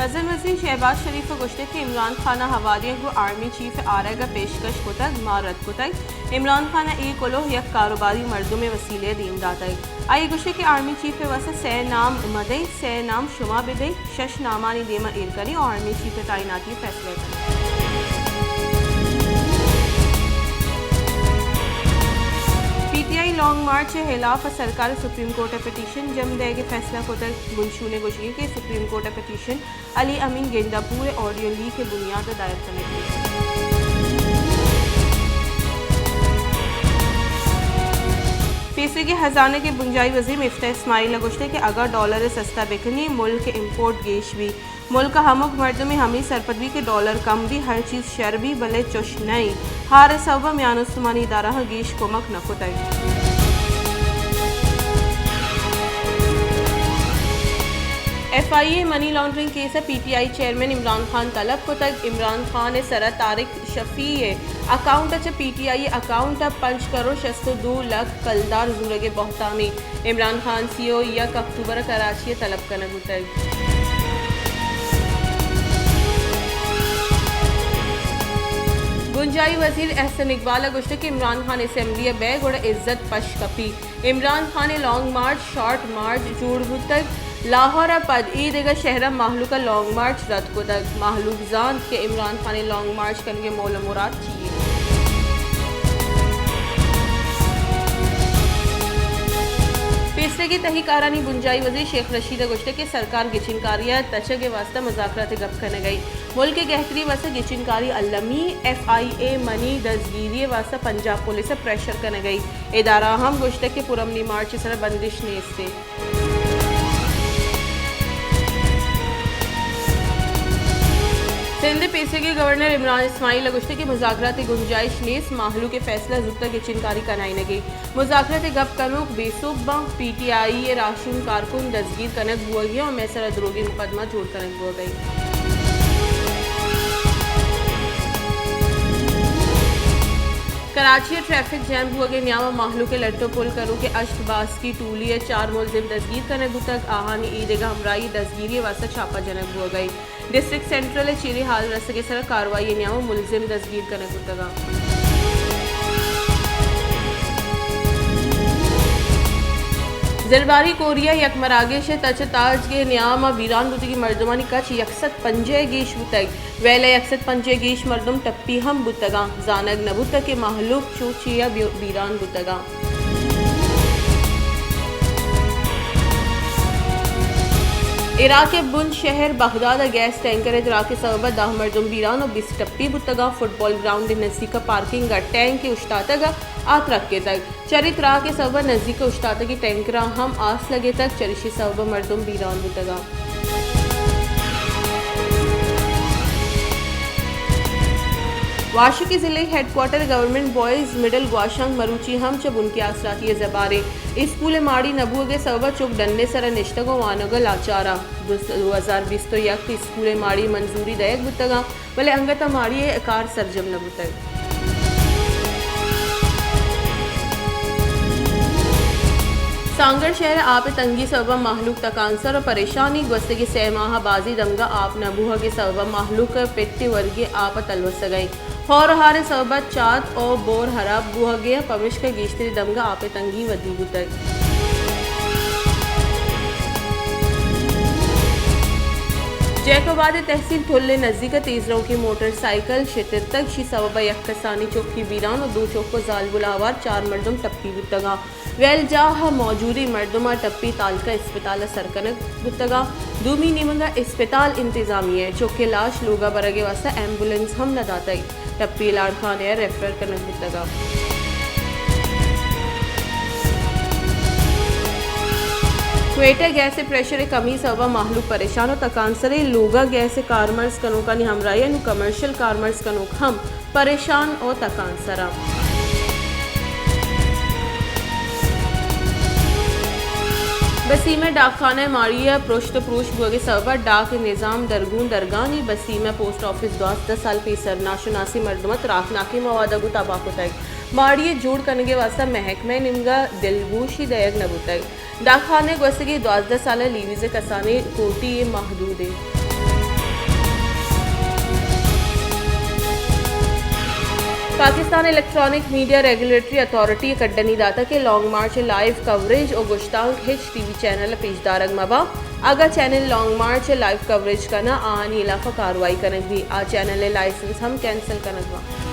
مزن وزیر شہباز شریف ءَ گوشتگ کہ عمران خان ءَ ہوادیاں گوں آرمی چیف ءِ آرگ ءِ پیشکش کتگ، ما رد کتگ۔ عمران خان ءَ اے کلوہ یک کاروباری مردمے ءِ وسیلہ ءَ دیم داتگ۔ آئی ءَ گوشتگ کہ آرمی چیف ءِ واستہ سئے نام مہ دئے، سئے نام شما بہ دئے، شش نامانی دیم ءَ ایر کنیں ءُ آرمی چیف ءِ تعیناتی ءِ فیصلہ ءَ کنیں۔ پی ٹی آئی لانگ مارچ ءِ ہلاف ءَ سرکار ءَ سپریم کورٹ ءَ پٹیشن جم دئیگ ءِ فیصلہ کتگ۔ بنشون ءِ گوشگ اِنت کہ سپریم کورٹ ءِ پٹیشن علی امین گنڈا پور ءِ آڈیو لیک ءِ بنیاد ءَ دائر کنگ بیت۔ پیسریگیں ہزانگ ءِ بنجاہی وزیر مفتاح اسماعیل ءَ گوشتگ کہ اگاں ڈالر ءِ سستا بہ کنیں، ملک ءِ امپورٹ گیش بیت۔ ملک ءِ ہمک مردمے ہمے سرپد بیت کہ ڈالر کم بیت، ہر چیز شر بیت، بلے چش نہ اِنت۔ ہار ءِ سوب ءَ میان استمانی ادارہاں گیش کمک نہ کتگ۔ F I A money laundering case ءَ P T I chairman Imran Khan طلب کتگ۔ عمران خان ءِ سر ءَ طارق شفیع ءِ اکاؤنٹ ءَ چہ پی ٹی آئی ءِ اکاؤنٹ ءَ پنچ کروڑ شست ءُ دو لکھ کلدار زورگ ءِ بہتامے۔ عمران خان سی ءُ یک اکتوبر ءَ کراچی ءَ طلب کنگ بوتگ۔ بنجاہی وزیر احسن اقبال ءَ گوشتگ کہ عمران خان اسمبلی ءَ بئے گڑا عزت پش کپی۔ عمران خان ءِ لانگ مارچ شارٹ مارچ جوڑ بوتگ۔ لاہور ءَ پد اے دگہ شہر ءِ مہلوک ءَ لانگ مارچ رد کتگ۔ مہلوک زانت کہ عمران خان ءِ لانگ مارچ کنگ ءِ مول ءُ مراد چی اِنت۔ پیسریگیں تہی کارانی بنجاہی وزیر شیخ رشید ءَ گوشتگ کہ سرکار گچین کاری ءِ تچگ ءِ واستہ مذاکرات ءِ گپ کنگ ءَ اِنت۔ ملک ءِ گہتری ءِ واستہ گچین کاری المی۔ ایف آئی اے منی دزگیری ءِ واستہ پنجاب پولیس ءَ پریشر کنگ ءَ اِنت۔ ادارہ ءَ ہم گوشتگ کہ پرامنی مارچ ءِ سر ءَ بندش نیست اِنت۔ سندھ ءِ پیسریگیں گورنر عمران اسماعیل ءَ گوشتگ کہ مذاکرات ءِ گنجائش نیست، مہلوک ءِ فیصلہ زوت ءَ گچین کاری کنائینگ ءَ اِنت۔ مذاکرات ءِ گپ کنوک بے سوب باں، پی ٹی آئی ءِ راہشون کارکن دزگیر کنگ بوہگی اَنت ءُ مئے سر ءَ دروگی مقدمہ جوڑ کنگ بوہگ ءَ اِنت۔ کراچی ءَ ٹریفک جام بوہگ ءِ نیام ءَ مہلوک ءِ لٹ ءُ پل کنوک ءِ ہشت باسکی ٹولی ءِ چار ملزم دزگیر کنگ بوتگ، آہانی اے دگہ ہمراہی دزگیری ءِ واستہ چھاپہ جنگ بوہگ ءَ اِنت۔ ڈسٹرکٹ سینٹرل ءَ چیریں حال رسگ ءِ سرا کاروائی ءِ نیام ءَ ملزم دزگیر کنگ بوتگ اَنت۔ زرباری کوریا ءِ یک مراگش ءِ تچ ءُ تاچگ ءِ نیام ءَ بیران بوتگیں مردمانی کچ یک سد پنجاہ ءَ گیش بوتگ۔ ویل ءَ یک سد پنجاہ ءَ گیش مردم ٹپی ہم بوتگ اَنت۔ زانگ نہ بوتگ کہ مہلوک چو چیا بی-، بیران بوتگ اَنت۔ عراق ءِ بن شہر بغداد ءَ گیس ٹینکر ءِ تراک ءِ سبب ءَ دہ مردم بیران ءُ بیست ٹپی بوتگ اَنت۔ فٹبال گراؤنڈ ءِ نزیک ءَ پارکنگ ءَ ٹینک اوشتاتگ ءُ آ ترک اتگ۔ چرے تراک ءِ سبب ءَ نزیک ءَ اوشتاتگیں ٹینکر ءَ ہم آس لگتگ، چریشی ءِ سبب ءَ مردم بیران بوتگ اَنت۔ واشکی ضلعی headquarter government boys middle گواشانک مروچی ہم چہ بنکی آسراتی ءَ زبہر اِنت۔ اسکول ءِ ماڑی نہ بوہگ ءِ سبب ءَ چک ڈن ءِ سرا نشتگ ءُ وانگ ءَ لاچار اَنت۔ دو، دو ہزار بیست ءُ یک اسکول ءِ ماڑی منظوری دئیگ بوتگ اَنت، بلے انگت ءَ ماڑی ءِ کار سرجم نہ بوتگ۔ سانگڑ شہر ءَ آپ ءِ تنگی ءِ سبب ءَ مہلوک تکانسر ءُ پریشان اَنت۔ گوستگیں سئے ماہ ءَ بازیں دمگ ءَ آپ نہ بوہگ ءِ سبب ءَ مہلوک ءِ پٹ ءِ ورگی آپ ءَ تلوسگ ءَ اِنت۔ ہور ءُ ہار ءِ سبب ءَ چات ءُ بور ہراب بوہگ ءَ اَنت، پمیشکا گیشتریں دمگ ءَ آپ ءِ تنگی ودی بوتگ۔ جیکب آباد ءِ تحصیل ٹل ءِ نزیک ءَ تیز روکیں موٹر سائیکل شترتگ، شی سبب ءَ یک کسانیں چکے بیران ءُ دو چک ءُ زالبول ءَ ہوار چار مردم ٹپی بوتگ اَنت۔ ویل جاہ ءَ موجودیں مردماں ٹپی تالک ءَ اسپتال ءَ سر کنگ بوتگ اَنت۔ دومی نیمگ ءَ اسپتال انتظامیہ ءَ چک ءِ لاش لوگ ءَ برگ ءِ واستہ ایمبولینس ہم نہ داتگ۔ ٹپی لاڑکانہ ءَ ریفر کنگ بوتگ اَنت۔ کوئٹہ ءَ گیس ءِ پریشر ءِ کمی ءِ سبب ءَ مہلوک پریشان ءُ تکانسر اَنت۔ لوگ ءَ گیس ءِ کارمرز کنوکانی ہمراہی ءَ نوں کمرشل کارمرز کنوک ہم پریشان ءُ تکانسر اَنت۔ بسیم ءِ ڈاکخانہ ءِ ماڑی ءَ پرشت ءُ پروش بوگ ءِ سبب ءَ ڈاک ءِ نظام درگوں درگانی۔ بسیم ءِ پوسٹ آفس دوازدہ سال پیسر ناشناسیں مردم ءَ تراکناکیں مواد ءَ گوں تباہ کتگ۔ ماڑی ءِ جوڑ کنگ ءِ واستہ محکمہ ءِ نیمگ ءَ دلگوشی دئیگ نہ بوتگ۔ ڈاکخانہ ءِ گوستگیں دوازدہ سال ءَ لیویز ءِ کسانیں کوٹی یے محدود اِنت۔ Pakistan electronic media regulatory authority ءَ کڈنی داتگ کہ لانگ مارچ ءِ لائیو کوریج ءُ گشتانک ہچ ٹی وی چینل ءَ پیش دارگ مہ باں۔ اگاں چینل لانگ مارچ ءِ لائیو کوریج کناں، آہانی ہلاف ءَ کاروائی کنگ بیت۔ آ چینل ءِ لائسنس ہم کینسل کنگ باں۔